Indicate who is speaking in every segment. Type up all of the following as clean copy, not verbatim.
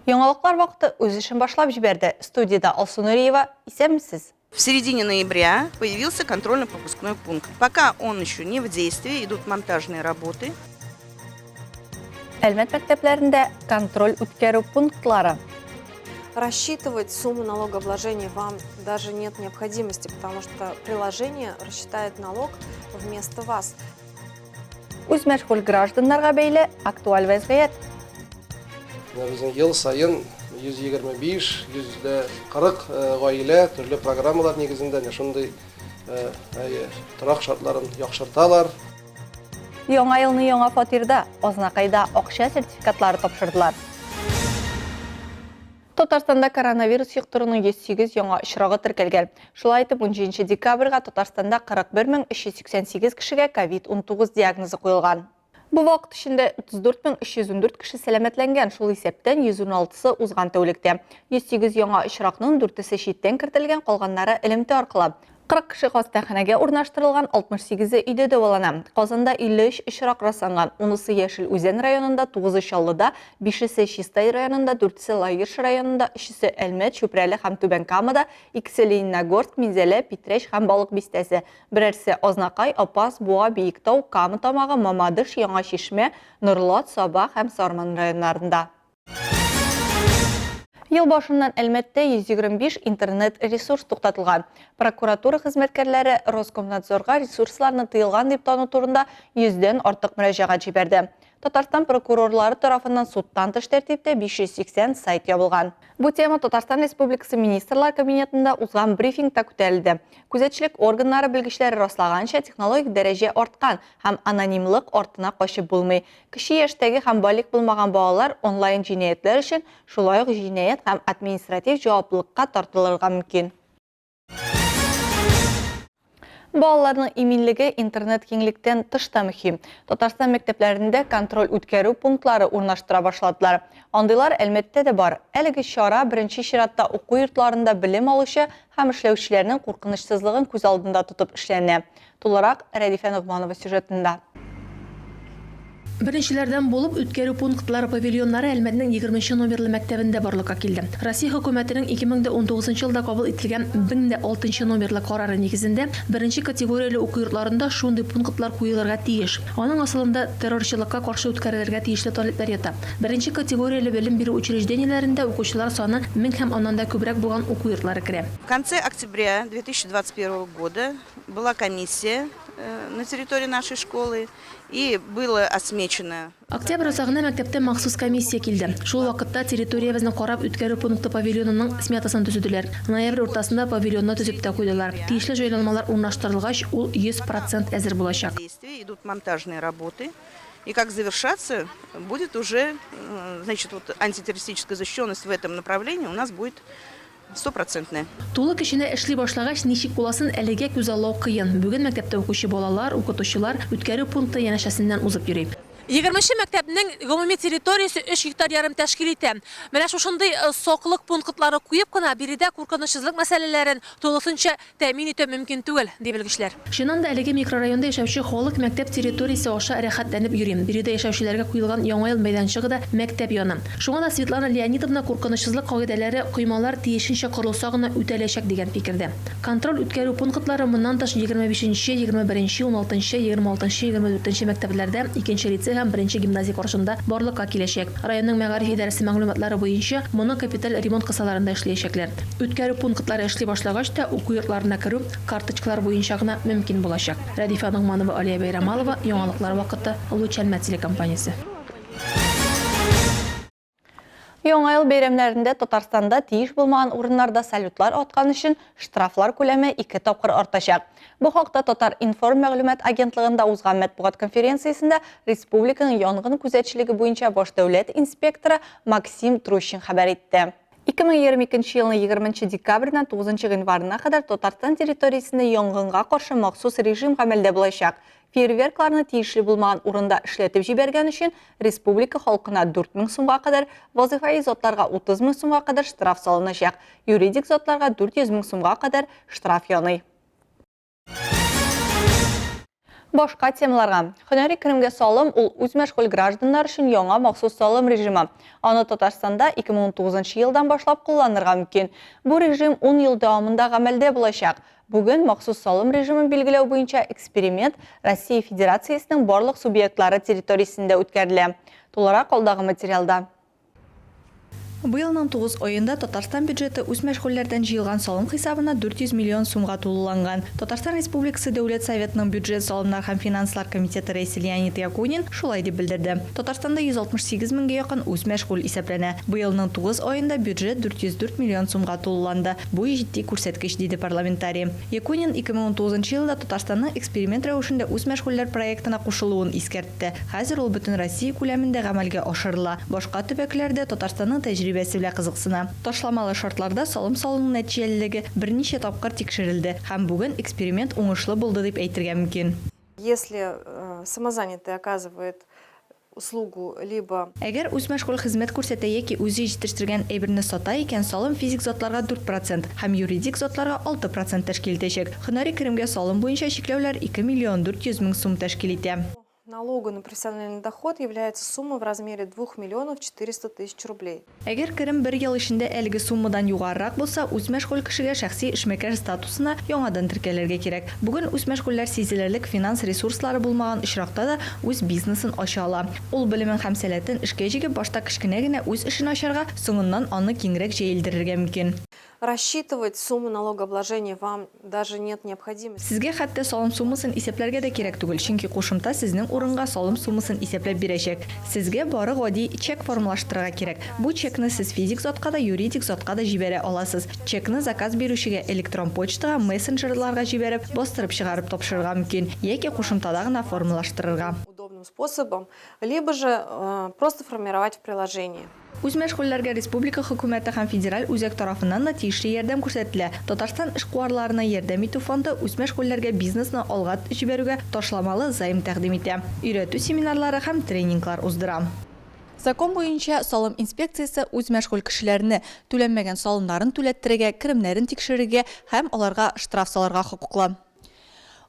Speaker 1: Яңалыклар вакыты үз эшен башлап җибәрде. Студиядә Алсу Нуриева. Исәнмесез!
Speaker 2: В середине ноября появился контрольно-пропускной пункт. Пока он еще не в действии, идут монтажные работы.
Speaker 1: Әлмәт мәктәпләрендә контроль үткәрү пунктлары.
Speaker 3: Рассчитывать сумму налогообложения вам даже нет необходимости, потому что приложение рассчитает налог вместо вас.
Speaker 1: Үзмәшгуль гражданнарга бәйле актуаль вәзгыять.
Speaker 4: Менә безнең ел саен 125, 140 гаилә төрле программалар нигезендә менә шундый торак шартларын яхшырталар.
Speaker 1: Яңа елны яңа фатирда, Азнакайда акча сертификатлары тапшырдылар. Татарстанда коронавирус йоктыруның 108 яңа очрагы теркәлгән. Шулай итеп, 17 декабрьгә Татарстанда 41 388 кешегә ковид-19 диагнозы куелган. Бу вакыт эчендә 34 314 кеше сәламәтләнгән, шул исәптән 116-сы узган тәүлектә. 108 яңа очракның дүртесе читтән кертелгән, калганнары элемтә аркылы. 40 кеше хастаханәгә урнаштырылган, 68-е өйдә дәвалана. Казанда 53 очрак расланган, унысы Яшел Үзән районында, тугызы Чаллыда, бишесе Чистай районында, дүртесе Лаеш районында, өчесе Әлмәт, Чүпрәле һәм Түбән Камада, икесе Лениногорск, Минзәлә, Питрәч һәм Балык Бистәсе, берәрсе Азнакай, Апас, Буа, Биектау, Кама Тамагы, Мамадыш, Яңа Чишмә, Норлат, Саба һәм Сарман районнарында. Ел башыннан Әлмәттә 125 интернет-ресурс туктатылган. Прокуратура хезмәткәрләре Роскомнадзорга ресурсларны тыелган дип тану турында йөздән артык мөрәҗәгать җибәрде. Татарстан прокурорлары тарафыннан судтан тыш тәртиптә 580 сайт ябылган. Бу тема Татарстан Республикасы Министрлар Кабинетында узган брифингта күтәрелде. Күзәтчелек органнары белгечләре раслаганча, технологик дәрәҗә арткан һәм анонимлык артына качып булмый. Кече яшьтәге һәм балигъ булмаган балалар онлайн җинаятьләр өчен шулай ук җинаять һәм административ җаваплылыкка тартылырга мөмкин. Балаларның иминлеге интернет-киңлектән тыш та мөһим. Татарстан мәктәпләрендә контроль үткәрү пунктлары урнаштыра башладылар. Андыйлар Әлмәттә дә бар. Әлеге чара беренче чиратта уку йортларында белем алучы һәм эшләүчеләрнең куркынычсызлыгын күз алдында тотып эшләнә. Тулырак Рәдифә Ногманова сюжетында.
Speaker 5: Беренчеләрдән булып, үткәрү пунктлары павильоннары Әлмәтнең егерменче номерлы мәктәбендә барлыкка килде. Россия Хөкүмәтенең 2019 елда кабул ителгән 1006 нчы номерлы карары нигезендә, беренче категорияле уку йортларында шундый пунктлар куелырга тиеш. Аның асылында террорчылыкка каршы үткәрелергә тиешле таләпләр ята. Беренче категорияле белем бирү учреждениеләрендә укучылар саны 1000 һәм аннан да күбрәк булган уку йортлары керә.
Speaker 2: В конце октября 2021 года Была комиссия на территории нашей школы и было отмечено.
Speaker 5: Октябрь азагында мәктәптә махсус комиссия килде. Шул вакытта территориябезне карап, үткәрү пункты павильонының сметасын төзеделәр. Ноябрь уртасында павильонны төзеп тә куйдылар. Тиешле җайланмалар урнаштырылгач, ул 100 процент әзер булачак.
Speaker 2: Идут монтажные работы. И как завершаться будет уже, значит, вот антитеррористическая защищенность в этом направлении у нас будет Стопроцентная.
Speaker 5: Тулы көченә эшли башлагач, ничек буласын әлегә күзаллау кыен. Бүген мәктәптә укучы балалар, укытучылар үткәрү пункты янәшәсеннән узып йөри.
Speaker 6: Егерменче мәктәпнең гомуми территориясе өч гектар ярым тәшкил итә. Менә шушындый саклык пунктлары куеп кына биредә куркынычсызлык мәсьәләләрен тулысынча тәэмин итү мөмкин түгел, ди белгечләр.
Speaker 5: Чыннан да, әлеге микрорайонда яшәүче халык мәктәп территориясе аша рәхәтләнеп йөри. Биредә яшәүчеләргә куелган Яңа ел мәйданчыгы да мәктәп яны. Шуңа да Светлана Леонидовна куркынычсызлык кагыйдәләре коймалар тиешенчә корылса гына үтәләчәк дигән фикердә. Контроль-үткәрү пунктлары моннан тыш 25 нче, 21 нче, 16 нчы, 26 нчы, 24 нче мәктәпләрдә, икенче лицей һәм беренче гимназия каршында барлыкка киләчәк. Районның мәгариф идарәсе мәгълүматлары буенча, моны капиталь ремонт кысаларында эшләячәкләр. Үткәрү пунктлары эшли башлагач та, уку йортларына керү карточкалар буенча гына мөмкин булачак. Рәдифә Ногманова, Алия Бәйрамалова, Яңалыклар вакыты, Луч Әлмәт телекомпаниясе.
Speaker 1: Яңа ел бәйрәмнәрендә Татарстанда тиеш булмаган урыннарда салютлар аткан өчен штрафлар күләме ике тапкыр артачак. Бу хакта Татар-информ мәгълүмат агентлыгында узган матбугат конференциясендә республиканың янгын күзәтчелеге буенча баш дәүләт инспекторы Максим Трущин хәбәр итте. 2022 елның 20 декабреннән 9 гыйнварына кадәр Татарстан территориясендә янгынга каршы махсус режим гамәлдә булачак. Фейерверкларны тиешле булмаган урында эшләтеп җибәргән өчен республика халкына 4000 сумга кадәр, вазыйфаи затларга 30 мең сумга кадәр штраф салыначак, юридик затларга 400 мең сумга кадәр штраф яный. Башка темаларга. Һөнәри керемгә салым ул үзмәшгуль гражданнар өчен яңа махсус салым режимы. Аны Татарстанда 2019 елдан башлап кулланырга мөмкин. Бу режим ун ел дәвамында гамәлдә булачак. Бүген махсус салым режимын билгеләү буенча эксперимент Россия Федерациясенең барлык субъектлары территориясендә үткәрелә. Тулырак алдагы материалда.
Speaker 7: Быелның тугыз аенда Татарстан бюджеты үзмәшгульләрдән җыелган салым хисабына 400 миллион сумга тулыланган. Татарстан Республикасы Дәүләт Советының Бюджет, салымнар һәм финанслар комитеты рәисе Леонид Якунин шулай дип белдерде. Татарстанда 168 меңгә якын үзмәшгуль исәпләнә. Быелның тугыз аенда бюджет 404 миллион сумга тулыланды. Бу җитди күрсәткеч, диде парламентарий. Якунин 2019 елда Татарстанның эксперимент рәвешендә үзмәшгульләр проектына кушылуын искәртте. Итте. Хәзер ул бөтен Россия күләмендә гамәлгә ашырыла. Башка төбәкләр дә Татарстанның тәҗрибәсе белән кызыксына. Ташламалы шартларда салым салуның нәтиҗәлелеге берничә тапкыр тикшерелде һәм бүген эксперимент уңышлы булды дип әйтергә мөмкин.
Speaker 3: Если самозанятый оказывает услугу либо.
Speaker 7: Әгәр үзмәшгуль хезмәт күрсәтә яки үзе җитештергән әйберне сата икән, салым физик затларга 4 процент һәм юридик затларга 6 процент тәшкил итәчәк. Һөнәри керемгә салым буенча чикләүләр 2 миллион 400 мең сум тәшкил итә.
Speaker 3: Налогу на профессиональный доход является сумма в размере двух миллионов 400 тысяч рублей.
Speaker 7: Әгәр керем бер ел эчендә әлеге суммадан югарырак булса, үзмәшгуль кешегә шәхси эшмәкәр статусына яңадан теркәлергә кирәк. Бүген үзмәшгульләр сизелерлек финанс ресурслары булмаган очракта да үз бизнесын ача ала. Ул белемен һәм сәләтен эшкә җигеп, башта кечкенә генә үз эшен ачарга, соңыннан аны киңрәк җәелдерергә мөмкин.
Speaker 3: Рассчитывать сумму налогообложения вам даже нет необходимости.
Speaker 7: Сезгә хәтта салым суммасын исәпләргә дә кирәк түгел, чөнки кушымта сезнең урынга салым суммасын исәпләп бирәчәк. Сезгә бары гади чек формалаштырырга кирәк. Бу чекны сез физик затка да, юридик затка да җибәрә аласыз. Чекны заказ бирүчегә электрон почтага, мессенджерларга җибәреп, бастырып чыгарып тапшырырга мөмкин, яки кушымтада гына формалаштырырга.
Speaker 3: Удобным способом, либо же просто формировать в приложении.
Speaker 7: Үзмәшгульләргә республика Хөкүмәте һәм федераль үзәк тарафыннан да тиешле ярдәм күрсәтелә. Татарстан эшкуарларына ярдәм итү фонды үзмәшгульләргә бизнесны алга җибәрүгә ташламалы займ тәкъдим итә, өйрәтү семинарлары һәм тренинглар уздыра. Закон буенча, салым инспекциясе үзмәшгуль кешеләрне түләнмәгән салымнарын түләттерергә, керемнәрен тикшерергә һәм аларга штраф салырга хокуклы.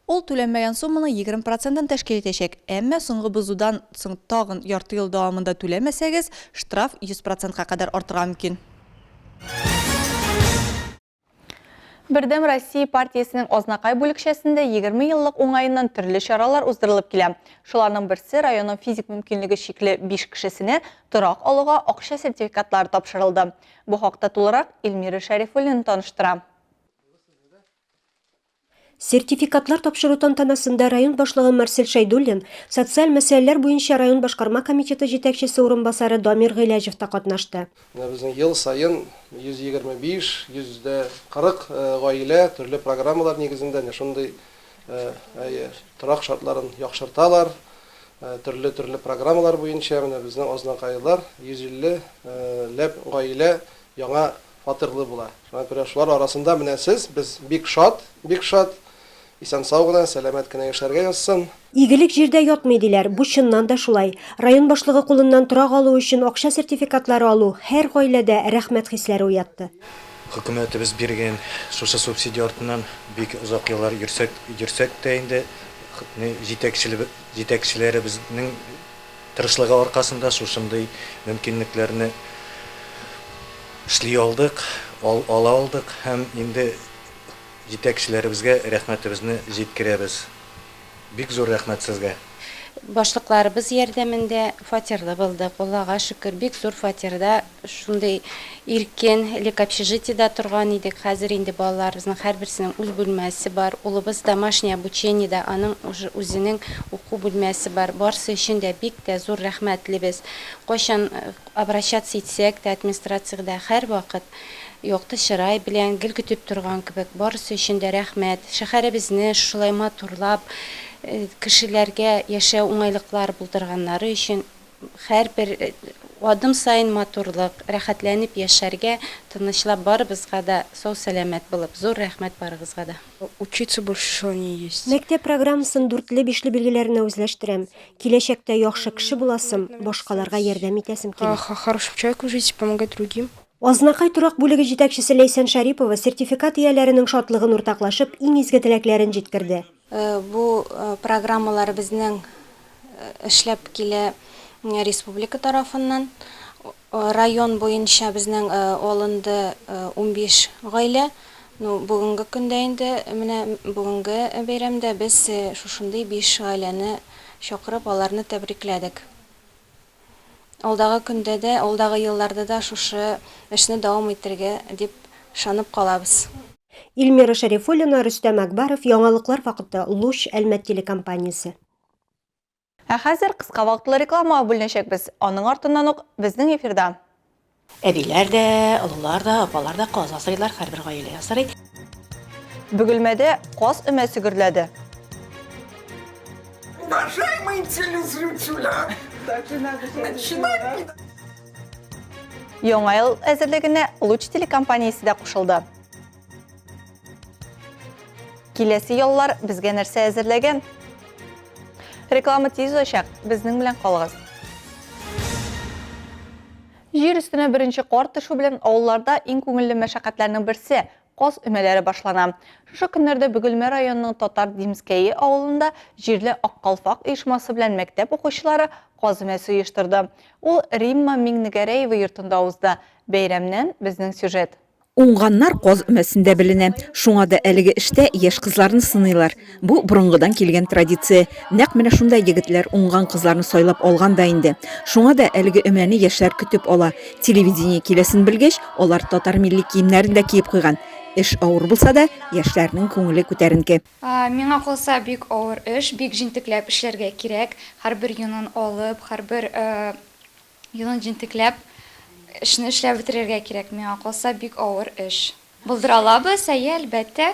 Speaker 7: Ул түләнмәгән сумманың 20 процентын тәшкил итәчәк. Әмма соңгы бозудан соң тагын ярты ел дәвамында түләмәсәгез, штраф 100 процентка кадәр артырга мөмкин.
Speaker 1: Бердәм Россия партиясенең Азнакай бүлекчәсендә 20 еллык уңаеннан төрле чаралар уздырылып килә. Шуларның берсе районның физик мөмкинлеге чикле биш кешесенә торак алуга акча сертификатлары тапшырылды. Бу хакта тулырак Эльмира Шәрифуллина таныштыра.
Speaker 8: Сертификатлар тапшыру тантанасында район башлыгы Марсель Шәйдуллин, социаль мәсьәләләр буенча район башкарма комитеты җитәкчесе урынбасары Дамир Гыйләҗев та катнашты.
Speaker 4: Менә безнең ел саен 125, 140 гаилә төрле программалар нигезендә менә шундый торак шартларын яхшырталар. Төрле-төрле программалар буенча менә безнең азнакайлылар 150 ләп гаилә яңа фатирлы була. Шуңа күрә шулар арасында менә сез, без бик шат, бик шат. Исән-сау гына, сәламәт кенә яшәргә язсын.
Speaker 8: Игелек җирдә ятмый, диләр. Бу чыннан да шулай. Район башлыгы кулыннан торак алу өчен акча сертификатлары алу һәр гаиләдә рәхмәт хисләре уятты.
Speaker 9: Хөкүмәтебез биргән шушы субсидия артыннан бик озак еллар йөрсәк, йөрсәк тә инде, җитәкчеләребезнең Тырышлыгы аркасында шушындый мөмкинлекләрне эшли алдык, ала алдык һәм инде җитәкчеләребезгә рәхмәтебезне җиткерәбез. Бик зур рәхмәт сезгә!
Speaker 10: Башлыкларыбыз ярдәмендә фатирлы булдык, Аллага шөкер, бик зур фатирда, шундый иркен, элек общежитиедә торган идек, хәзер инде балаларыбызның һәрберсенең үз бүлмәсе бар, улыбыз домашний обучениедә, аның уже үзенең уку бүлмәсе бар, барсы өчен дә бик тә зур рәхмәтлебез. Кайчан обращаться итсәк тә администрациягә һәрвакыт якты чырай белән, гел көтеп торган кебек, барысы өчен дә рәхмәт. Шәһәребезне шулай матурлап, кешеләргә яшәү уңайлыклары булдырганнары өчен һәрбер адым саен матурлык, рәхәтләнеп яшәргә, тынычлап барыбызга да сау-сәламәт булып. Зур рәхмәт барыгызга да.
Speaker 11: Учиться больше желания есть.
Speaker 8: Мәктәп программасын дүртле-бишле билгеләренә үзләштерәм. Киләчәктә яхшы кеше буласым, башкаларга ярдәм итәсем килә.
Speaker 11: Хорошим человеком жить, помогать другим.
Speaker 8: Азнакай торак бүлеге җитәкчесе Ләйсән Шәрипова сертификат ияләренең шатлыгын уртаклашып, иң изге теләкләрен җиткерде.
Speaker 10: Бу программалар безнең эшләп килә республика тарафыннан. Район буенча безнең алынды 15 гаилә. Ну, бүгенге көндә инде, менә бүгенге бәйрәмдә без шушындый 5 гаиләне чакырып, аларны тәбрикләдек. Алдагы көндә дә, алдагы елларда да шушы эшне дәвам итергә дип ышанып калабыз.
Speaker 8: Илмира Шәрифуллина, Рөстәм Әкбаров, Яңалыклар вакыты, Луч, Әлмәт телекомпаниясе.
Speaker 1: Ә хәзер кыска вакытлы рекламага бүленәчәкбез. Аның артыннан ук безнең эфирда.
Speaker 12: Әбиләр дә, олылар да, апалар да каз асрыйлар, һәрбер гаилә асрый.
Speaker 1: Бөгелмәдә каз өмәсе гөрләде.
Speaker 13: Уважаемые телезрители, начинаем.
Speaker 1: Яңа ел әзерлегенә Луч телекомпаниясе дә кушылды. Киләсе яллар безгә нәрсә әзерләгән? Реклама тиз узачак, безнең белән калыгыз. Җир өстенә беренче кар төшү белән авылларда иң күңелле мәшәкатьләрнең берсе, каз өмәләре башлана. Шушы көннәрдә Бөгелмә районының Татар Димскәе авылында җирле Ак калфак оешмасы белән мәктәп укучылары каз өмәсе оештырды. Ул Римма Миңнегәрәева йортында узды. Бәйрәмнән безнең сюжет.
Speaker 14: Уңганнар каз өмәсендә беленә. Шуңа да әлеге эштә яшь кызларны сыныйлар. Бу, борынгыдан килгән традиция. Нәкъ менә шунда егетләр уңган кызларны сайлап алган да инде. Шуңа да әлеге өмәне яшьләр көтеп ала. Телевидение киләсен белгәч, алар татар милли киемнәрен дә киеп куйган. Эш авыр булса да, яшьләрнең күңеле күтәренке.
Speaker 15: Миңа калса, бик авыр эш, бик җентекләп эшләргә кирәк. Һәрбер йонын алып, һәрбер Елын җентекләп эшне эшләп бетерергә кирәк, миңа калса, бик авыр эш. Булдыра алабыз, әйе, әлбәттә.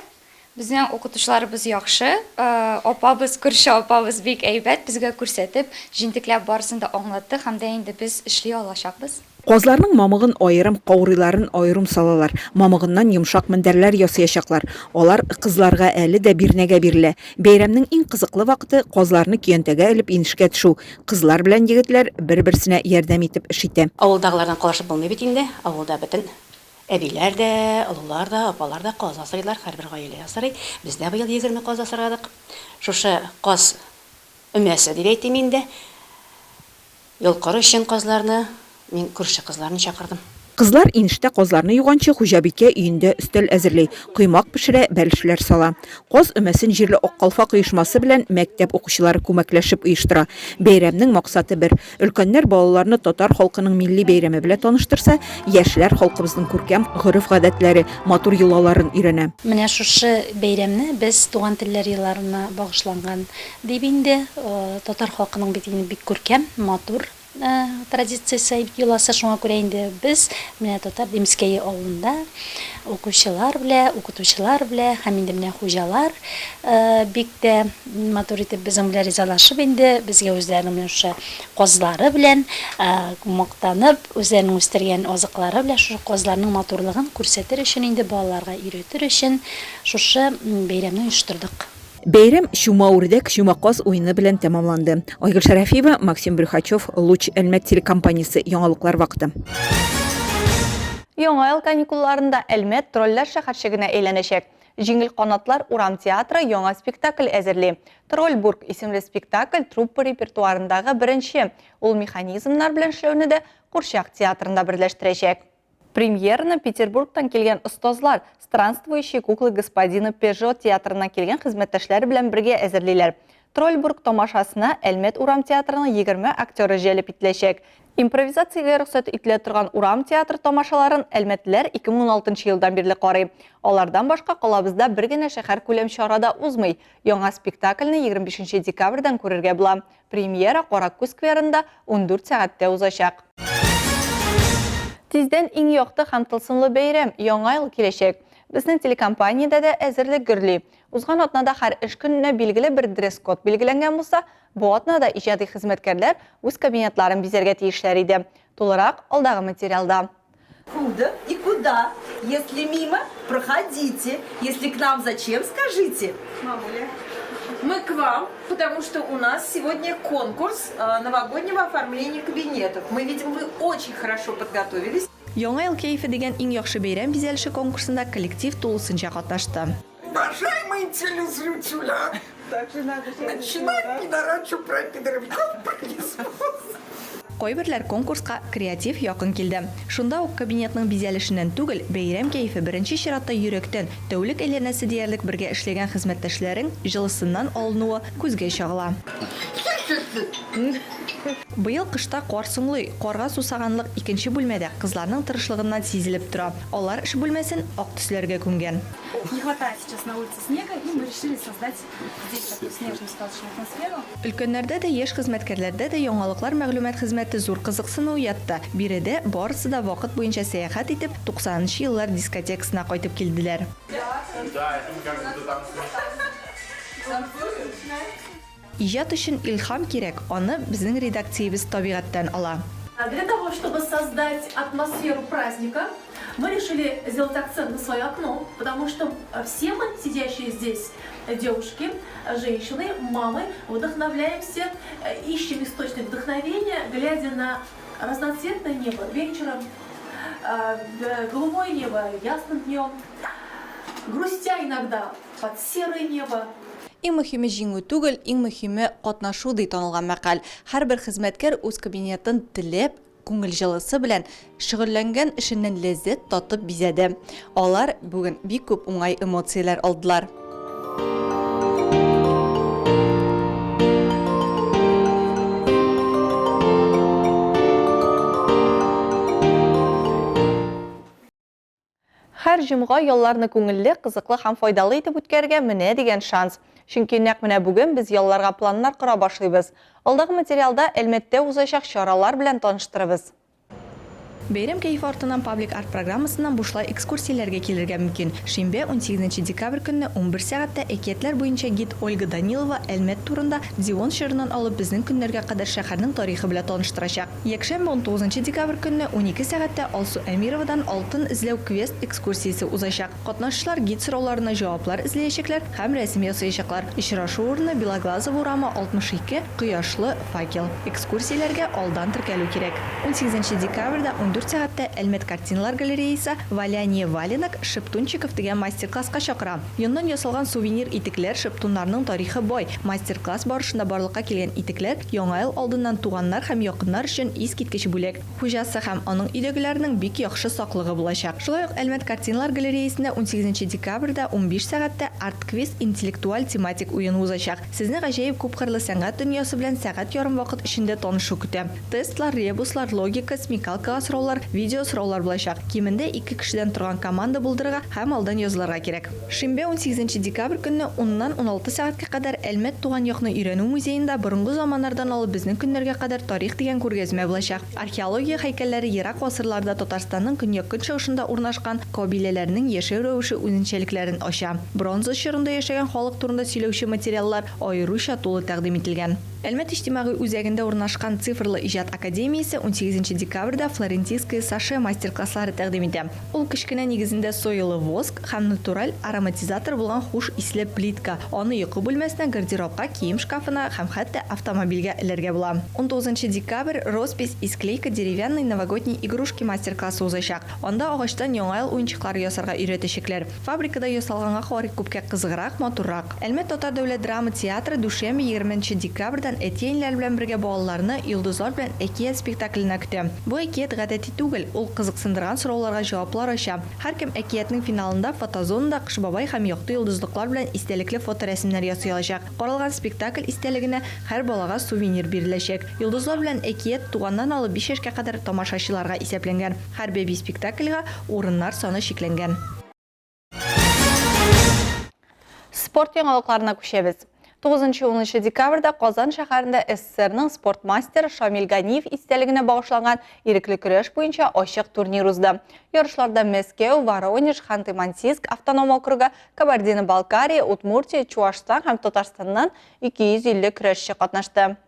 Speaker 15: Безнең укытучыларыбыз яхшы, апабыз, күрше апабыз бик әйбәт, безгә күрсәтеп, җентекләп барысын да аңлатты һәм дә инде без эшли алачакбыз.
Speaker 14: Казларның мамыгын аерым, каурыйларын аерым салалар. Мамыгыннан йомшак мендәрләр ясыячаклар. Алар кызларга әле дә бирнәгә бирелә. Бәйрәмнең иң кызыклы вакыты, казларны көянтәгә элеп инешкә төшү. Кызлар белән егетләр бер-берсенә ярдәм итеп эш итә.
Speaker 12: Авылдагылардан калышып булмый бит инде. Авылда бөтен әбиләр дә, олылар да, апалар да каз асрыйлар, һәрбер гаилә асрый. Без дә быел 20 каз асрадык. Шушы каз өмәсе дип әйтим инде. Йолкыр өчен казларны мин күрше кызларны чакырдым.
Speaker 14: Кызлар инештә казларны юганчы, хуҗабикә өендә өстәл әзерли, коймак пешерә, бәлешләр сала. Каз өмәсен җирле Ак калфак оешмасы белән мәктәп укучылары күмәкләшеп оештыра. Бәйрәмнең максаты бер, өлкәннәр балаларны татар халкының милли бәйрәме белән таныштырса, яшьләр халкыбызның күркәм гореф-гадәтләре, матур йолаларын өйрәнә.
Speaker 16: Менә шушы бәйрәмне без туган телләр елларына багышланган дип инде, татар халкының бит инде бик күркәм, матур традициясе, йоласы, шуңа күрә инде без менә Татар Димскәе авылында укучылар белә, укытучылар белә һәм инде менә хуҗалар бик тә матур итеп безнең белән ризалашып инде безгә үзләренең менә шушы казлары белән мактанып, үзләренең үстергән азыклары белән шушы казларның матурлыгын күрсәтер өчен инде балаларга өйрәтер өчен шушы бәйрәмне оештырдык.
Speaker 14: Бәйрәм Чума үрдәк, чума каз уены белән тәмамланды. Айгөл Шәрәфиева, Максим Брюхачев, Луч Әлмәт телекомпаниясе, Яңалыклар вакыты.
Speaker 1: Яңа ел каникулларында Әлмәт тролльләр шәһәрчегенә әйләнәчәк. Җиңел канатлар урам театры яңа спектакль әзерли. Тролльбург исемле спектакль труппа репертуарындагы беренче. Ул механизмнар белән эшләүне дә курчак театрын да берләштерәчәк. Премьераны Петербургтан килгән остазлар, Странствующие куклы господина Пежо театрыннан килгән хезмәттәшләре белән бергә әзерлиләр. Тролльбург тамашасына Әлмәт урам театрының 20 актеры җәлеп ителәчәк. Импровизациягә рөхсәт ителә торган урам театры тамашаларын әлмәтлеләр 2016 елдан бирле карый. Алардан башка калабызда бер генә шәһәркүләм чара да узмый. Яңа спектакльне 25 декабрьдән күрергә була. Премьера Каракүз скверында 14 сәгатьтә узачак. Тиздән иң якты һәм тылсымлы бәйрәм, Яңа ел киләчәк. Безнең телекомпаниядә дә әзерлек гөрли. Узган атнада һәр эш көненә билгеле бер дресс-код билгеләнгән булса, бу атнада иҗади хезмәткәрләр үз кабинетларын бизәргә тиешләр иде. Тулырак алдагы материалда.
Speaker 17: Куда и куда? Если мимо, проходите. Если к нам, зачем, скажите?
Speaker 18: Мамуля, мы к вам, потому что у нас сегодня конкурс э, новогоднего оформления кабинетов. Мы видим, вы очень хорошо подготовились.
Speaker 7: Яңа ел кәефе дигән иң яхшы бәйрәм бизәлеше конкурсында коллектив тулысынча катнашты.
Speaker 13: Уважаемые телезрители, Так же надо. Начинать не на про кадровиков производство.
Speaker 7: Кайберләр конкурска креатив якын килде. Шунда ук кабинетның бизәлешеннән түгел, бәйрәм кәефе беренче чиратта йөрәктән, тәүлек әйләнәсе диярлек бергә эшләгән хезмәттәшләрең җылысыннан алынуы күзгә чагыла. Быел кышта кар соңлый, карга сусаганлык икенче бүлмәдә кызларның тырышлыгыннан сизелеп тора. Алар эш бүлмәсен ак төсләргә күмгән.
Speaker 19: Не хватает сейчас на улице снега, и мы решили создать здесь такую снежную сказочную атмосферу.
Speaker 7: Өлкәннәрдә дә, яшь хезмәткәрләрдә дә яңалыклар мәгълүмат хезмәте зур кызыксыну уятты. Биредә барысы да вакыт буенча сәяхәт итеп, 90 нчы еллар дискотекасына кайтып килделәр. Иҗат өчен илһам кирәк, аны безнең редакциябез табигатьтән ала.
Speaker 6: Для того, чтобы создать атмосферу праздника, мы решили сделать акцент на свое окно, потому что все мы, сидящие здесь девушки, женщины, мамы, вдохновляемся, ищем источник вдохновения, глядя на разноцветное небо вечером, голубое небо ясным днем, грустя иногда под серое небо.
Speaker 1: Иң мөһиме җиңү түгел, иң мөһиме катнашу, ди танылган мәкаль. Һәрбер хезмәткәр үз кабинетын теләп, күңел җылысы белән, шөгыльләнгән эшеннән ләззәт татып бизәде. Алар бүген бик күп уңай эмоцияләр алдылар. Һәр җомга ялларны күңелле, кызыклы һәм файдалы итеп үткәрергә менә дигән шанс. Чөнки нәкъ менә бүген без ялларга планнар кора башлыйбыз. Алдагы материалда Әлмәттә узачак чаралар белән таныштырыбыз.
Speaker 7: Бәйрәм кәефе артыннан Паблик арт программасыннан бушлай экскурсияләргә килергә мөмкин. Шимбә, унсигезенче декабрь көнне 11 сәгатьтә әкиятләр буенча гид Ольга Данилова Әлмәт турында Дион чорыннан алып безнең көннәргә кадәр шәһәрнең тарихы белән таныштырачак. Якшәмбе, унтугызынчы декабрь көнне 12 сәгатьтә Алсу Әмировадан Алтын эзләү квест-экскурсиясе узачак. Катнашучылар гид сорауларына җаваплар эзләячәкләр һәм рәсем ясаячаклар. Очрашу урыны, Белоглазово урамы, 62, Кояшлы факел. Экскурсияләргә алдан теркәлү кирәк. Унсигезенче декабрьдә 14 сәгатьтә Әлмәт картиналар галереясы Валяние валенок шептунчиков дигән мастер-класска чакыра. Йоннан ясалган сувенир итекләр, шептуннарның тарихы бай. Мастер-класс барышында барлыкка килгән итекләр, Яңа ел алдыннан туганнар һәм якыннар өчен искиткеч бүләк. Хуҗасы һәм аның өйдәгеләренең бик яхшы саклыгы булачак. Шулай ук Әлмәт картиналар галереясендә унсигезенче декабрьдә 15 сәгатьтә Арт-квиз интеллектуаль тематик уен узачак. Сезне гаҗәеп күпкырлы сәнгать дөньясы белән сәгать ярым вакыт эчендә танышу көтә. Тестлар, ребуслар, логика, смекалкага сораулар, видеосораулар булачак. Кимендә ике кешедән торган команда булдырырга һәм алдан язылырга кирәк. Шимбә, унсигезенче декабрь көнне уннан 16 сәгатькә кадәр Әлмәт туган якны өйрәнү музеенда Борынгы заманнардан алып безнең көннәргә кадәр тарих дигән күргәзмә булачак. Археология һәйкәлләре ерак гасырларда Татарстанның көньяк-көнчыгышында урнашкан кабиләләрнең яшәү рәвеше үзенчәлекләрен ача. Бронза чорында яшәгән халык турында сөйләүче материаллар аеруча тулы тәкъдим ителгән. Әлмәт иҗтимагый үзәгендә урнашкан Цифрлы иҗат академиясе унсигезенче декабрьдә Флорентийское саше мастер-класслары тәкъдим итә. Ул кечкенә нигезендә соялы воск һәм натураль ароматизатор булган хуш исле плитка. Аны йокы бүлмәсенә, гардеробка, кием шкафына һәм хәтта автомобильгә эләргә була. Унтугызынчы декабрь Роспись и склейка деревянной новогодней игрушки мастер-классы узачак. Анда агачтан Яңа ел уенчыклары ясарга өйрәтәчәкләр. Фабрикада ясалганга карый күпкә кызыграк, матуррак. Әлмәт татар дәүләт драма театры дүшәмбе, 20 нче декабрьдән әти-әниләр белән бергә балаларны Йолдызлар белән әкият спектакленә көтә. Бу әкият гадәти түгел, ул кызыксындырган сорауларга җаваплар ача. Һәркем әкиятнең финалында фотозонада Кыш бабай һәм якты йолдызлыклар белән истәлекле фоторәсемнәр ясый алачак. Каралган спектакль истәлегенә һәр балага сувенир биреләчәк. Йолдызлар белән әкият туганнан алып биш яшькә кадәр тамашачыларга исәпләнгән. Һәр бәби спектакльгә урыннар саны чикләнгән.
Speaker 1: Спорт яңалыкларына күчәбез. 9-10 декабрьдә Казан шәһәрендә СССРның спорт мастеры Шамил Ганиев истәлегенә багышланган ирекле көрәш буенча ачык турнир узды. Ярышларда Мәскәү, Воронеж, Ханты-Мансийск автоном округы, Кабардино-Балкария, Удмуртия, Чуашстан һәм Татарстаннан 250 көрәшче катнашты.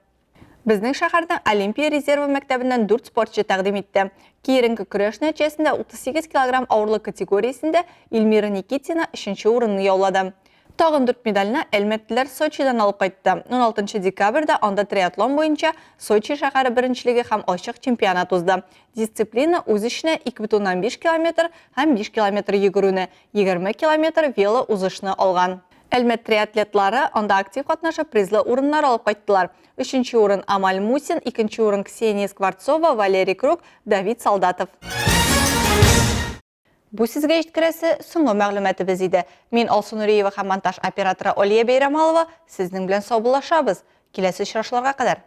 Speaker 1: Безнең шәһәрнең Олимпия резервы мәктәбеннән дүрт спортчы тәкъдим итте. Киеренке көрәш нәтиҗәсендә 38 килограмм авырлык категориясендә Эльмира Никитина өченче урынны яулады. Тагын дүрт медальне әлмәтлеләр Сочидан алып кайтты. 16 декабрьдә анда триатлон буенча Сочи шәһәре беренчелеге һәм ачык чемпионат узды. Дисциплина үз эченә 2,5 километр һәм 5 километр йөгерүне, 20 километр велоузышны алган. Әлмәт триатлетлары анда актив катнашып призлы урыннар алып кайттылар. Өченче урын Амаль Мусин, икенче урын Ксения Скворцова, Валерий Круг, Давид Солдатов. Бу сезгә җиткерәсе соңгы мәгълүматыбыз иде. Мин Алсу Нуриева һәм монтаж операторы Алия Бәйрәмалова сезнең белән саубуллашабыз. Киләсе очрашуларга кадәр.